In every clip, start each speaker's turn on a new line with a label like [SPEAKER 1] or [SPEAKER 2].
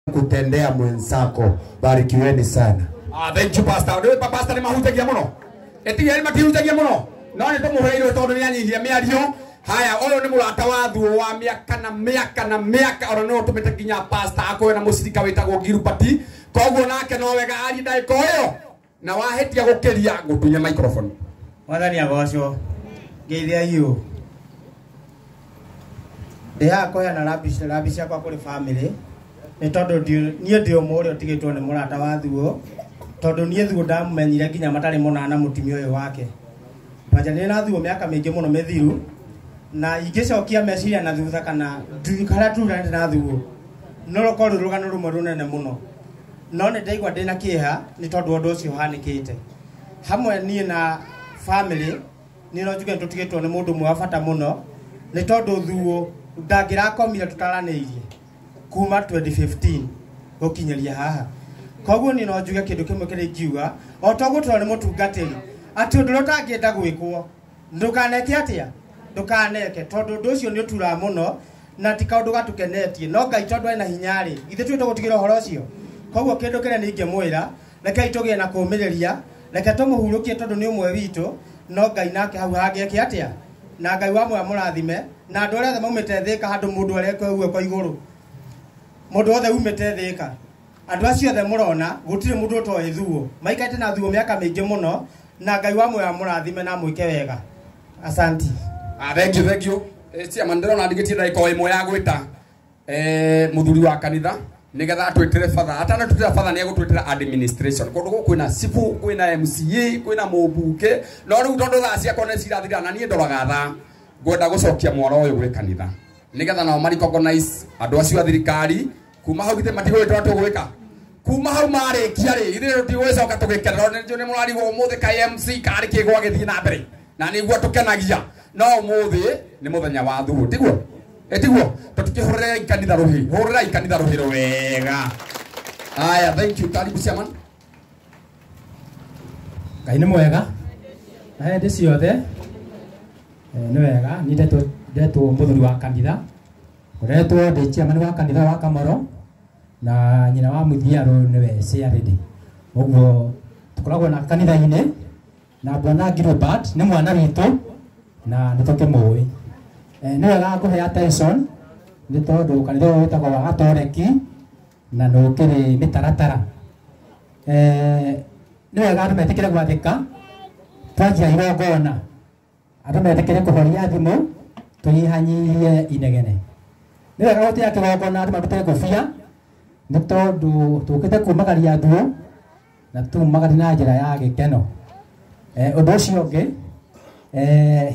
[SPEAKER 1] Kutendea mwenzako. Barikiweni sana.
[SPEAKER 2] Ah, thank you pastor. Ndio pastor ni mahutagia muno. Etiga ni makihutagia muno. No nĩ tũmũheirwo tondũ nĩ anyihia mĩario. Haya, ũyũ nĩ mũrata wa thuo wa mĩaka na mĩaka na mĩaka, ona no ũtũmĩte nginya pastor akorwo na mũcirika wĩtagwo Girupati. Koguo nake no wega arie ndagĩka ĩyo na wahĩtia gũkĩria ngũtunya microphone.
[SPEAKER 3] Mwathani agocwo. Ngeithia iũ. Ndĩ haha kũheana rambi ciakwa kũrĩ family nĩ tondũ niĩ ndĩ ũmwe ũrĩa ũtigĩtwo nĩ mũrata wa thuo, tondũ niĩ thuo ndamũmenyire nginya matarĩ monana na mũtumia ũyũ wake. Twanjanirie na thuo mĩaka mĩingĩ mũno mĩthiru, na ingĩcokia meciria na thutha kana harĩa turanĩte na thuo no rũkorwo rwĩ rũgano rũmwe rũnene mũno, no nĩ ndaigua ndĩna kĩeha nĩ tondũ ũndũ ũcio ũhanĩkĩte. Hamwe niĩ na family niĩ no njuge nĩtũtigĩtwo nĩ mũndũ ũmwe wa bata mũno, nĩ tondũ thuo ndangĩrakomire tũtaranĩirie kuma 2015 gũkinyĩria haha. Koguo niĩ no njuge kĩndũ kĩmwe kĩrĩa ingiuga, o ta ũguo tũrona nĩ mũtungatĩri, atĩ ũndũ ũrĩa ũtangĩenda gwĩkwo ndũkaneke atĩa, ndũkaneke, tondũ ũndũ ũcio nĩ ũturaga mũno na ti kaũndũ gatũkenetie, no Ngai tondũ ena hinya rĩ, ithuĩ tũgĩte gũtigĩra ũhoro ũcio. Koguo kĩndũ kĩrĩa niĩ ingĩmwĩra, rekei tũgĩe na kũũmĩrĩria, reke tũmũhurũkie tondũ nĩ ũmwe witũ, no Ngai nake hau hangĩeke atĩa, na Ngai wa muoyo amũrathime, na andũ arĩa othe maumĩte Thĩka handũ mũndũ areka ũguo kwa igũrũ, mũndũ wothe umĩte Thĩka, andũ acio othe mũrona gũtirĩ mũndũ ũtoĩ thuo, maikarĩte na thuo mĩaka mĩingĩ mũno, na Ngai wa muoyo amũrathime na amwĩke wega. Asanti.
[SPEAKER 2] Ah, thank you, thank you. Chairman, ndĩrona ndigĩtie ndagĩka o ĩmwe ya gwĩta mũthuri wa kanitha nĩgetha atwĩtĩre father. Atanatwĩtĩra father nĩ egũtwĩtĩra administration. Kũndũ gũkũ kwĩna cibũ, kwĩna MCA, kwĩna mũmbunge, no rĩu tondũ thaa ciakwa nĩ cirathira na niĩ ndoraga thaa, ngwenda gũcokia mwaro ũyũ gwĩ kanitha nĩgetha nao ma recognize andũ acio a thirikari. Kuma hau githĩ matigũgĩtwara tũgwĩka kuma hau marĩkia rĩ, ithuĩ tũtigũgĩcoka tũgĩkenera. Nĩ njũĩ nĩ mũrarigwo ũmũthĩ ka MC karĩ kĩ gwagĩthiĩ na mbere, na nĩguo tũkenagia, no ũmũthĩ nĩ mũthenya wa thuo, tiguo? Tiguo? Tũtikĩhũrĩre kanitha rũhĩ, hũrĩrai kanitha rũhĩ wega. Haya, thank you. Karibu chairman.
[SPEAKER 4] Ngai nĩ mwega na hĩndĩ ciothe. Nĩ wega niĩ ndetwo mũthuri wa kanitha, ngoretwo ndĩ chairman wa kanitha wa Kamoro, na nyina wa Muthiarũ nĩwe CRD. Ũguo tũkoragwo na kanitha-inĩ na bwana Gilbert nĩ mwana witũ na nĩ tũkĩmũĩ. Nĩ wega ngũhe attention nĩ tondũ kanitha ũyũ wĩtagwo wa Gatoreki na nĩ ũkĩrĩ mĩtaratara. Nĩ wega andũ metĩkĩre gwathĩka, twanjia igongona andũ metĩkĩre kũhoria thimũ, tũnyihanyihie inegene. Nĩ wega gũtĩa kĩgongona andũ marute ngũbia nĩ tondũ tũkĩte kumagaria thuo na tumagaria na njĩra ya gĩkeno. Ũndũ ũcio ũngĩ,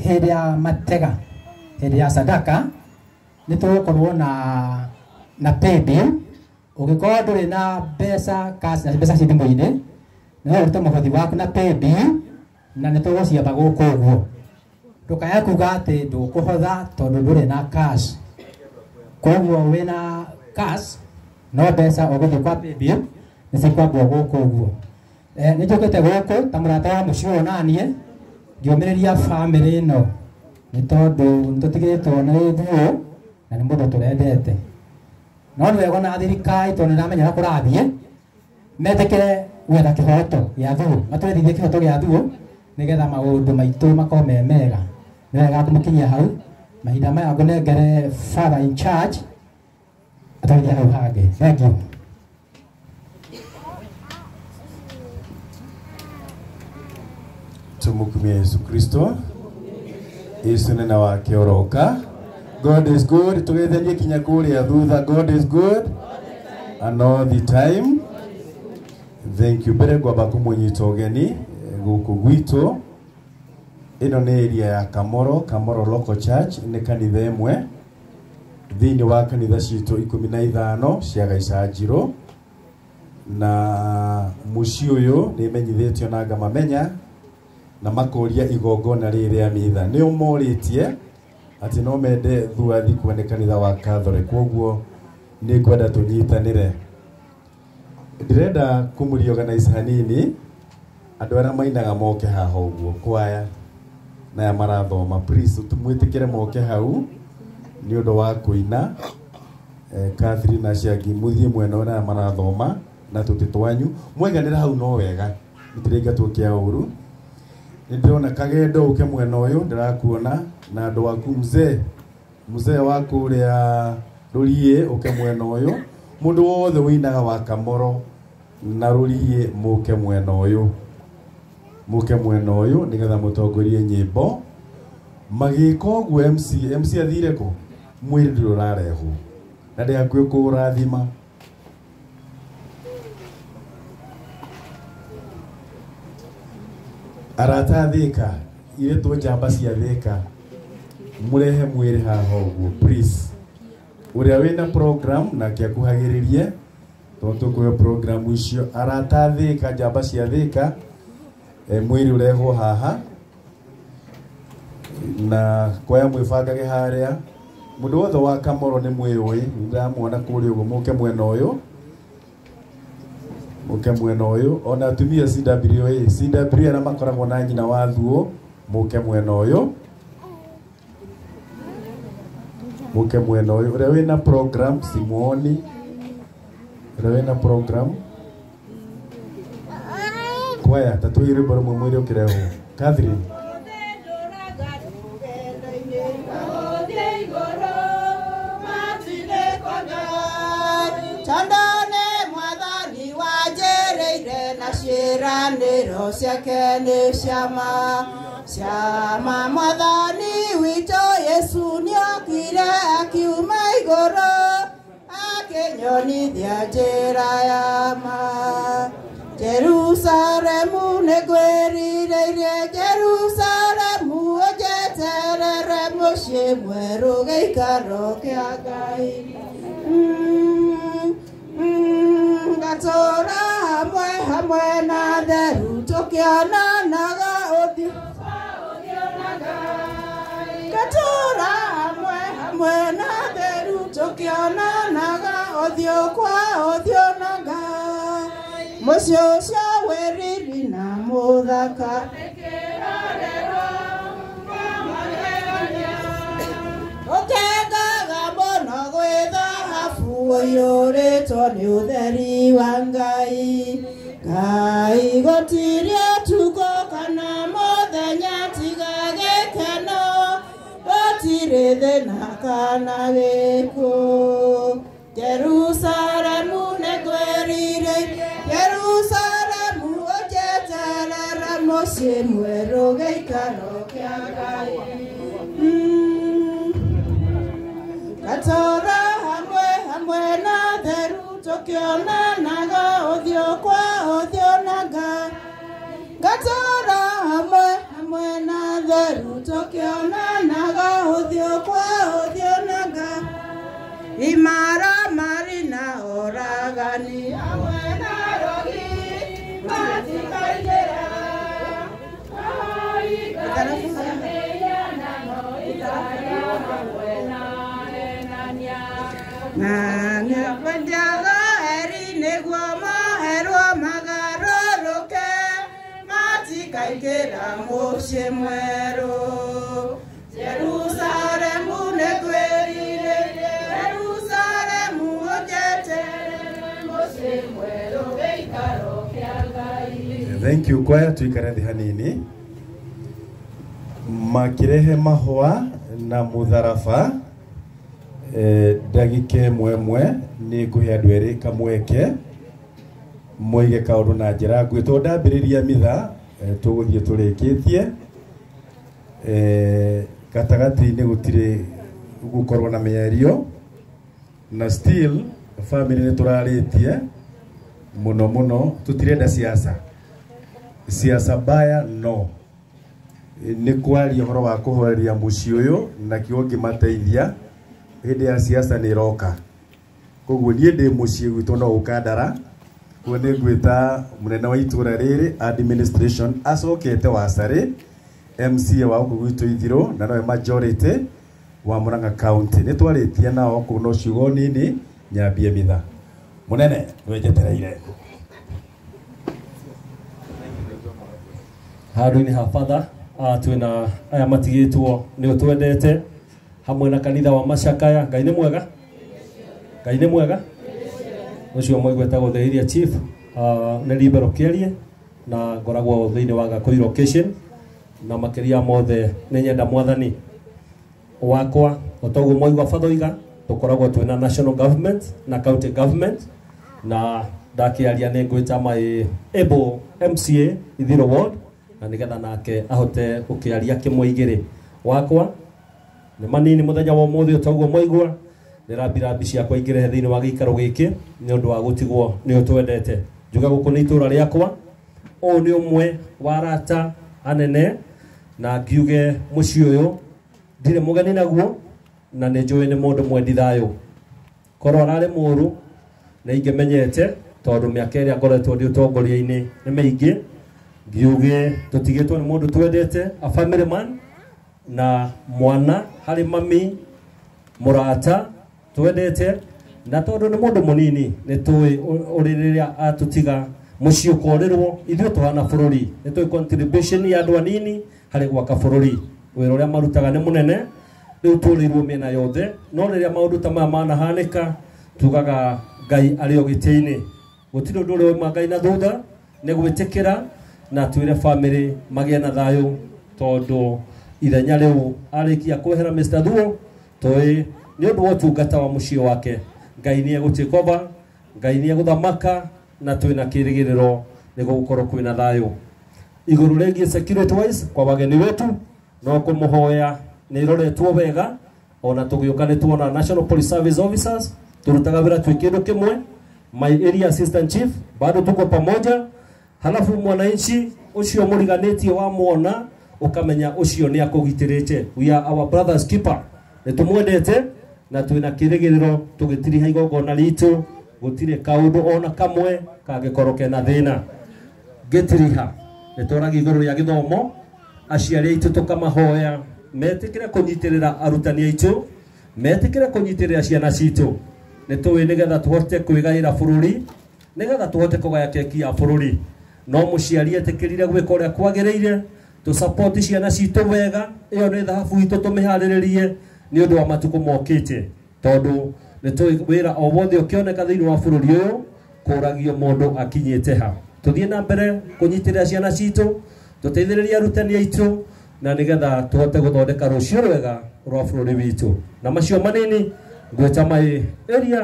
[SPEAKER 4] hĩndĩ ya matega, hĩndĩ ya sadaka, nĩ tũgũkorwo na paybill. Ũngĩkorwo ndũrĩ na mbeca cash na mbeca ci thimũ-inĩ, no ũrute mũhothi waku na paybill na nĩ tũgũciamba gũkũ ũguo. Ndũkae kuga atĩ ndũkũhotha tondũ ndũrĩ na cash. Koguo wĩna cash no mbeca ũgũthiĩ kwa paybill nĩ cikwambwo gũkũ ũguo. Nĩ njũkĩte gũkũ ta mũrata wa mũciĩ ũyũ naniĩ ngĩũmĩrĩria family ĩno nĩ tondũ nĩ tũtigĩtwo nĩ thuo na nĩ mũndũ tũrendete. No nĩ wega ona thirikari tondũ nĩ ndamenya ũrĩa kũrathiĩ, metĩkĩre gwetha kĩhoto gĩa thuo, matwethithie kĩhoto gĩa thuo nĩgetha maũndũ maitũ makorwo me mega. Nĩ wega kũmũkinyia hau. Mahinda maya ngũnengere father in charge atwarithie hau hangĩ. Thank you.
[SPEAKER 5] Tumukumie Yesu Kristo. Yesu nĩ na wake oroka. God is good. Tũgeithanie kinya kũrĩa thutha. God is good and all the time. Thank you. Mbere ngwamba kũmũnyita ũgeni gũkũ gwitũ. Ĩno nĩ area ya Kamoro, Kamoro Local Church, nĩ kanitha ĩmwe thĩinĩ wa kanitha citũ 15 cia Gaicanjirũ. Na mũciĩ ũyũ nĩ menyithĩtio na ngamamenya na makoria igongona rĩrĩ rĩa mitha. Nĩ ũmorĩtie atĩ no mende thuathi kuone kanitha wa Catholic, koguo nĩ ngwenda tũnyitanĩre. Ndĩrenda kũmũriorganize hanini andũ arĩa mainaga moke haha ũguo kwaya na aya marathoma, please tũmwĩtĩkĩre moke hau nĩ ũndũ wa kũina. Catherine na acio angĩ mũthiĩ mwena ũrĩa marathoma na tũtĩ twanyu mweganĩra hau no wega gũtirĩ kĩa ũru. Nĩ ndĩrona Kagendo ũke mwena ũyũ ndĩrakuona na andũ aku mzee wa kũrĩa Rũriĩ ũke mwena ũyũ. Mũndũ wothe wĩinaga wa Kamoro na Rũriĩ mũke mwena ũyũ, mũke mwena ũyũ nĩgetha mũtongorie nyĩmbo. Magĩka ũguo MC athire kũ? Mwĩrĩ ndũrĩ ũrarehwo na ndĩ hakuhĩ kũũrathima. Arata a Thĩka, irĩtwo njamba cia Thĩka, mũrehe mwĩrĩ haha ũguo please. Ũrĩa wĩna program nake akuhagĩrĩrie tondũ tũkũhe program icio. Arata a Thĩka, njamba cia Thĩka, mwĩrĩ ũrehwo haha na kwaya mwĩbangage harĩa. Mũndũ wothe wa Kamoro nĩ mwĩũĩ, nĩndĩramuona kũrĩa ũguo, mũke mwena ũyũ, mũke mwena ũyũ. Ona atumia CWA, CWA arĩa makoragwo na nyina wa Thuo, mũke mwena ũyũ, mũke mwena ũyũ. Ũrĩa wĩna program simuoni, ũrĩa wĩna program kwaya tatũire rwĩmbo rũmwe mwĩrĩ ũkĩrehwo. Catherine.
[SPEAKER 6] Ciĩranĩro ciake nĩ ciama ciama. Mwathani witũ Yesu nĩokire akiuma igũrũ akĩnyonithia njĩra ya ma. Jerusalemu nĩngwĩrirĩirie, Jerusalemu ũnjeterere mũciĩ mwerũ gĩikaro kĩa Ngai. Ngatũũra hamwe hamwe na theru tũkĩonanaga ũthiũ. Ngatũũra hamwe hamwe na theru tũkĩonanaga ũthiũ kwa ũthiũ na Ngai. Mũciĩ ũcio wĩ riri na mũthaka. Ũkengaga mũno gwĩ thahabu ũiyũrĩtwo nĩ ũtheri wa Ngai. Ngai gũtirĩ ũtukũ kana mũthenya tiga gĩkeno, gũtirĩ thĩna kana gĩkuũ. Jerusalemu nĩngwĩrirĩirie, Jerusalemu ũnjeterere mũciĩ mwerũ gĩikaro kĩa Ngai. Ngatũũra hamwe hamwe na theru tũkĩonanaga ũthiũ kwa ũthiũ na Ngai. Ngatũũra hamwe hamwe na theru tũkĩonanaga ũthiũ kwa ũthiũ na Ngai. Imaramari na oragani hamwe na rogi matikaingĩra. Na nĩkwendaga heri nĩguo moherwo magarũrũke matikaingĩra mũciĩ mwerũ. Jerusalemu nĩngwĩrirĩirie, Jerusalemu ũnjeterere mũciĩ mwerũ gĩikaro kĩa Ngai.
[SPEAKER 5] Thank you kwaya, tuikare thĩ hanini. Makirehe mahũa na mũtharaba ndagĩka ĩmwe ĩmwe nĩ ngũhe andũ erĩ kamweke moige kaũndũ na njĩra nguhĩ tondũ ndambĩrĩria mitha tũgũthiĩ tũrĩkĩtie. Gatagatĩ-inĩ gũtirĩ gũkorwo na mĩario na still family nĩ tũrarĩtie mũno mũno, tũtirenda siasa, siasa mbaya no nĩ kwaria ũhoro wa kũhoreria mũciĩ ũyũ na kĩo ngĩmateithia hĩndĩ ya siasa nĩ ĩroka. Koguo niĩ ndĩ mũciĩ gwitũ no ũkandara, koguo nĩ ngwĩta mũnene wa itũra rĩrĩ administration acokete Wacarĩ, MCA wa gũkũ gwitũ Ithirũ na nowe majority wa Murang'a County. Nĩ twarĩtie nao kũu no ciugo nini nyambie mitha. Mũnene nĩwe njetereire.
[SPEAKER 7] Handũ-inĩ ha batha twĩna aya matigĩtwo nĩo twendete hamwe na kanitha wa Macakaya. Ngai nĩ mwega. Ngai nĩ mwega ũcio mwaigua the area chief nĩ Libero Kĩarie na ngoragwo thĩinĩ wa Gakũi location na makĩria mothe nĩ nyenda mwathani wakwa otoguo mwaigua fathoiga tũkoragwo twĩna national government na county government na ndakiaria nĩ ngwĩta my able MCA Ithiro ward na nĩgetha nake ahote gũkĩaria kĩmwe igĩrĩ wakwa nĩ manini mũthenya wa ũmũthĩ ũtoguo mwaigua nĩ rambirambi ciakwa ingĩrehe thĩinĩ wa gĩikaro gĩkĩ nĩ ũndũ wa gũtigwo nĩ ũtwendete njuga gũkũ nĩ itũra rĩakwa ũyũ nĩ ũmwe wa arata anene na ngiuge mũciĩ ũyũ ndirĩ mũgeni naguo na nĩ njũĩ nĩ mũndũ mwendi thayũ korwo ararĩ mũũru nĩ ingĩmenyete tondũ mĩaka ĩrĩa ngoretwo ndĩ ũtongoria-inĩ nĩ mĩingĩ ngiuge tũtigĩtwo nĩ mũndũ twendete a family man na mwana harĩ mami mũrata twendete na tondũ nĩ mũndũ mũnini nĩ tũĩ ũrĩ rĩrĩa atũtiga mũciĩ ũkorĩrwo ithuĩ tũhana bũrũri nĩ tũĩ contribution ya andũ anini harĩ gwaka bũrũri wĩra ũrĩa marutaga nĩ mũnene rĩu tũrĩirwo mĩena yothe no rĩrĩa maũndũ ta maya manahanĩka tugaga Ngai arĩ o gĩtĩ-inĩ gũtirĩ ũndũ ũrĩa wauma Ngai na thutha nĩ gwĩtĩkĩra na twĩre family magĩe na thayũ tondũ ithenya rĩu arĩkia kwehera Mr. Thuo tũĩ nĩ ũndũ wa ũtungata wa mũciĩ wake Ngai nĩ egũ over Ngai nĩ egũthamaka na twĩna kĩrĩgĩrĩro nĩ gũgũkorwo kwĩna thayũ igũrũ rĩgiĩ security wise kwa wageni wetu no kũmũhoya nĩ iroretwo wega ona tũgĩũka nĩ tuona National Police Service officers turutaga wĩra twĩ kĩndũ kĩmwe my area assistant chief bado tuko pamoja halafu mwananchi ucio mũriganĩtie wa muona ukamenya ucio nĩ akũgitĩrĩte we are our brothers keeper nĩ tũmwendete na twĩna kĩrĩgĩrĩro tũgĩtiriha igongona ritũ gũtirĩ kaũndũ ona kamwe kangĩkorwo kena thĩna ngĩtiriha nĩ tworagia igũrũ rĩa gĩthomo aciari aitũ tũkamahoya metĩkĩre kũnyitĩrĩra arutani aitũ metĩkĩre kũnyitĩrĩra ciana citũ nĩ tũĩ nĩgetha tũhote kwĩgaĩra bũrũri nĩgetha tũhote kũgaya keki ya bũrũri no mũciari etĩkĩrire gwĩka ũrĩa kwagĩrĩire tũ support ciana citũ wega ĩyo nĩ thahabu itũ tũmĩharĩrĩrie nĩ ũndũ wa matukũ mokĩte tondũ nĩ tũĩ wĩra o wothe ũkĩoneka thĩinĩ wa bũrũri ũyũ kũragio mũndũ akinyĩte ha tũthiĩ na mbere kũnyitĩrĩra ciana citũ tũteithĩrĩrie arutani aitũ na nĩgetha tũhote gũthondeka rũciũ rwega rwa bũrũri witũ na macio manini ngwĩta my area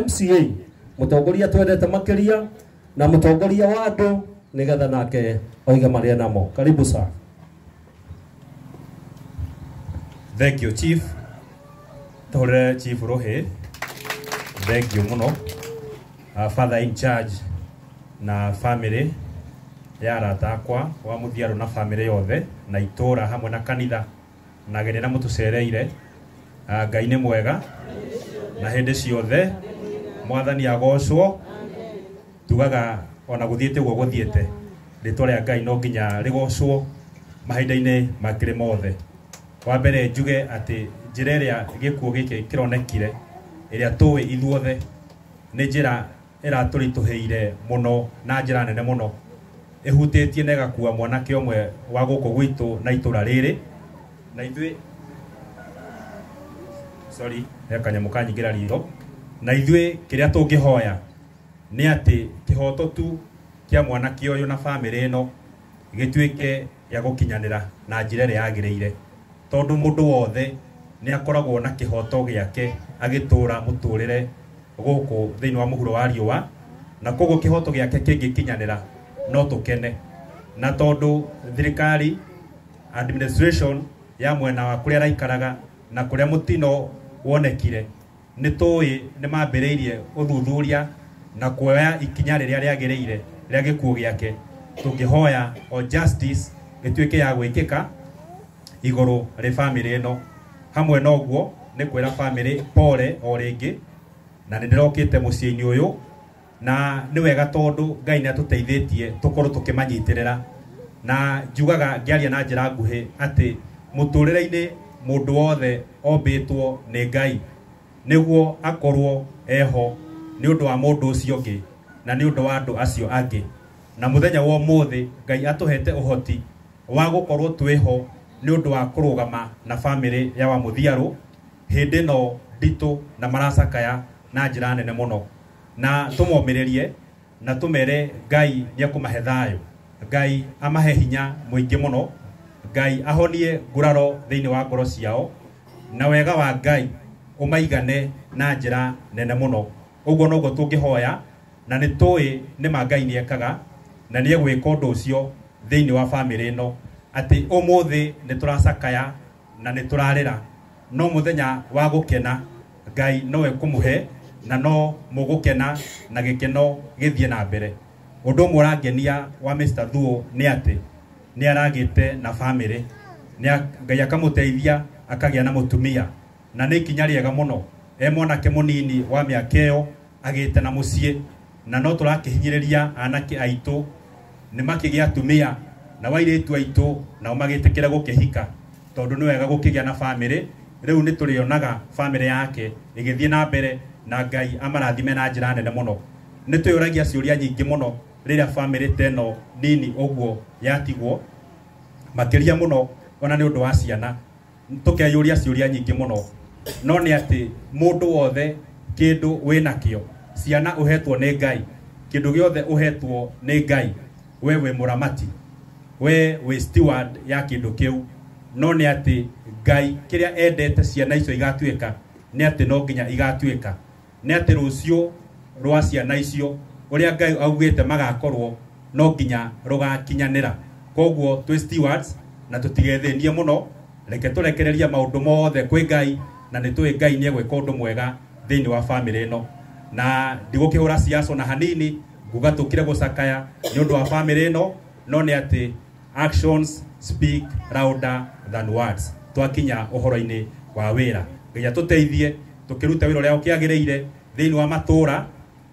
[SPEAKER 7] MCA mũtongoria twendete makĩria na mũtongoria wa andũ nĩgetha nake oige marĩa namo karibu sir.
[SPEAKER 8] Thank you chief tũhũrĩre chief Rũhĩ thank you mũno father in charge na family ya arata akwa wa Mũthiarũ na family yothe na itũra hamwe na kanitha na ageni arĩa mũtũcereire Ngai nĩ mwega na hĩndĩ ciothe mwathani agocwo tugaga ona gũthiĩte ũguo gũthiĩte rĩtwa rĩa Ngai no nginya rĩgocwo mahinda-inĩ makĩrĩ mothe wa mbere njuge atĩ njĩra ĩrĩa gĩkuũ gĩkĩ kĩronekire ĩrĩa tũĩ ithuothe nĩ njĩra ĩratũritũhĩire mũno na njĩra nene mũno ĩhutĩtie na ĩgakua mwanake ũmwe wa gũkũ gwitũ na itũra rĩrĩ na ithuĩ sorry he kanyamũ kanyingĩra ritho na ithuĩ kĩrĩa tũngĩhoya nĩ atĩ kĩhoto tu kĩa mwanake ũyũ na bamĩrĩ ĩno gĩtuĩke gĩa gũkinyanĩra na njĩra ĩrĩa yagĩrĩire tondũ mũndũ wothe nĩ akoragwo na kĩhoto gĩake agĩtũra mũtũrĩre gũkũ thĩinĩ wa mũhuro wa riũa na koguo kĩhoto gĩake kĩngĩkinyanĩra no tũkene na tondũ thirikari administration ya mwena wa kũrĩa araikaraga na kũrĩa mũtino wonekire nĩ tũĩ nĩ mambĩrĩirie ũthuthuria na kuoya ikinya rĩrĩa rĩagĩrĩire rĩa gĩkuũ gĩake tũngĩhoya o justice ĩtuĩke ya gwĩkĩka igũrũ rĩ bamĩrĩ ĩno hamwe na ũguo nĩ kwĩra bamĩrĩ pole o rĩngĩ na nĩ ndĩrokĩte mũciĩ-inĩ ũyũ na nĩ wega tondũ Ngai nĩ atũteithĩtie tũkorwo tũkĩmanyitĩrĩra na njugaga ngĩaria na njĩra nguhĩ atĩ mũtũrĩre-inĩ mũndũ wothe ombĩtwo nĩ Ngai nĩguo akorwo eho nĩ ũndũ wa mũndũ ũcio ũngĩ na nĩ ũndũ wa andũ acio angĩ na mũthenya wa ũmũthĩ Ngai atũhete ũhoti wa gũkorwo twĩho nĩ ũndũ wa kũrũgama na bamĩrĩ ya Wamũthiarũ hĩndĩ ĩno nditũ na maracakaya na njĩra nene mũno na tũmomĩrĩrie na tũmere Ngai nĩ ekũmahe thayũ, Ngai amahe hinya mũingĩ mũno, Ngai ahonie nguraro thĩinĩ wa ngoro ciao na wega wa Ngai ũmaigane na njĩra nene mũno. Ũguo noguo tũngĩhoya na nĩ tũĩ nĩ ma Ngai nĩ ekaga na nĩ egwĩka ũndũ ũcio thĩinĩ wa bamĩrĩ ĩno atĩ ũmũthĩ nĩ tũracakaya na nĩ tũrarĩra no mũthenya wa gũkena Ngai nowe kũmũhe na no mũgũkena na gĩkeno gĩthiĩ na mbere. Ũndũ ũmwe ũrangenia wa Mr. Thuo nĩ atĩ nĩ aragĩte na bamĩrĩ, Ngai akamũteithia akagĩa na mũtumia na nĩ ikinya rĩega mũno e mwanake mũnini wa mĩaka ĩyo agĩte na mũciĩ na no tũrakĩhinyĩrĩria anake aitũ nĩ makĩgĩa atumia na wairĩtu aitũ nao magĩtĩkĩra gũkĩhika tondũ nĩ wega gũkĩgĩa na bamĩrĩ. Rĩu nĩ tũrĩonaga bamĩrĩ yake ĩgĩthiĩ na mbere na Ngai amarathime na njĩra nene mũno. Nĩ twĩyũragia ciũria nyingĩ mũno rĩrĩa bamĩrĩ ta ĩno nini ũguo yatigwo, makĩria mũno ona nĩ ũndũ wa ciana tũkeyũria ciũria nyingĩ mũno, no nĩ atĩ mũndũ wothe kĩndũ wĩnakĩo, ciana ũhetwo nĩ Ngai, kĩndũ gĩothe ũhetwo nĩ Ngai, we wĩ mũramati, we wĩ steward ya kĩndũ kĩu, no nĩ atĩ Ngai kĩrĩa endete ciana icio igatuĩka nĩ atĩ no nginya igatuĩka, nĩ atĩ rũciũ rwa ciana icio ũrĩa Ngai augĩte magakorwo no nginya rũgakinyanĩra. Koguo twĩ stewards na tũtigethĩnie mũno, reke tũrekererie maũndũ mothe kwĩ Ngai na nĩ tũĩ Ngai nĩ egwĩka ũndũ mwega thĩinĩ wa bamĩrĩ ĩno. Na ndigũkĩhũra ciaco na hanini nguga tũkire gũcakaya nĩ ũndũ wa bamĩrĩ ĩno, no nĩ atĩ actions speak louder than words. Twakinya ũhoro-inĩ wa wĩra, Ngai atũteithie tũkĩruta wĩra ũrĩa ũkĩagĩrĩire thĩinĩ wa matũũra,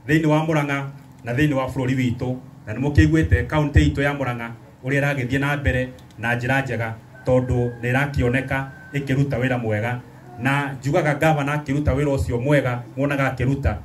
[SPEAKER 8] thĩinĩ wa Murang'a na thĩinĩ wa bũrũri witũ. Na nĩ mũkĩiguĩte kaunti itũ ya Murang'a ũrĩa ĩragĩthiĩ na mbere na njĩra njega tondũ nĩ ĩrakĩoneka ĩkĩruta wĩra mwega, na njugaga gavana akĩruta wĩra ũcio mwega muonaga akĩruta,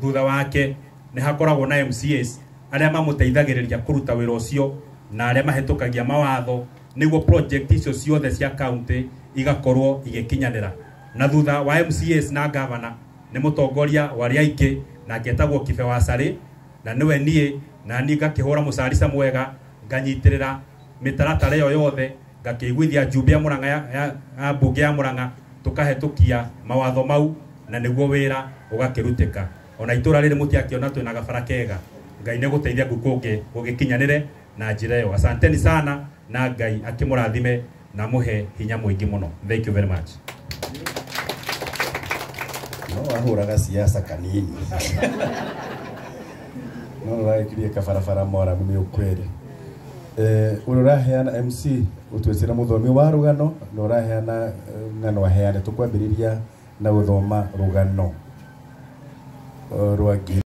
[SPEAKER 8] thutha wake nĩ hakoragwo na MCAs arĩa mamũteithagĩrĩria kũruta wĩra ũcio na arĩa mahĩtũkagia mawatho nĩguo project icio ciothe cia county igakorwo igĩkinyanĩra. Na thutha wa MCAs na gavana nĩ mũtongoria wa arĩa aingĩ nake etagwo Kibe wa Sarĩ, na nĩwe niĩ, na niĩ ngakĩhũra mũcarica mwega nganyitĩrĩra mĩtaratara ĩyo yothe ngakĩiguithia njumbe ya Murang'a ya mbunge ya Murang'a tũkahetũkia mawatho mau na nĩguo wĩra ũgakĩrutĩka. Ona itũra rĩrĩ mũtiakĩona twĩna gabara kega, Ngai nĩ gũteithia ngũkũngĩ gũgĩkinyanĩre na njĩra ĩyo. Asanteni sana na Ngai akĩmũrathime na mũhe hinya mũingĩ mũno. Thank you very much.
[SPEAKER 5] No wahũraga siasa kanini no ũragĩkirie kabarabara moramu nĩ ukweli. Ũrĩa ũraheana MC ũtwĩtĩra mũthomi wa rũgano na ũraheana ng'ano aheane, tũkwambĩrĩria na gũthoma rũgano rwa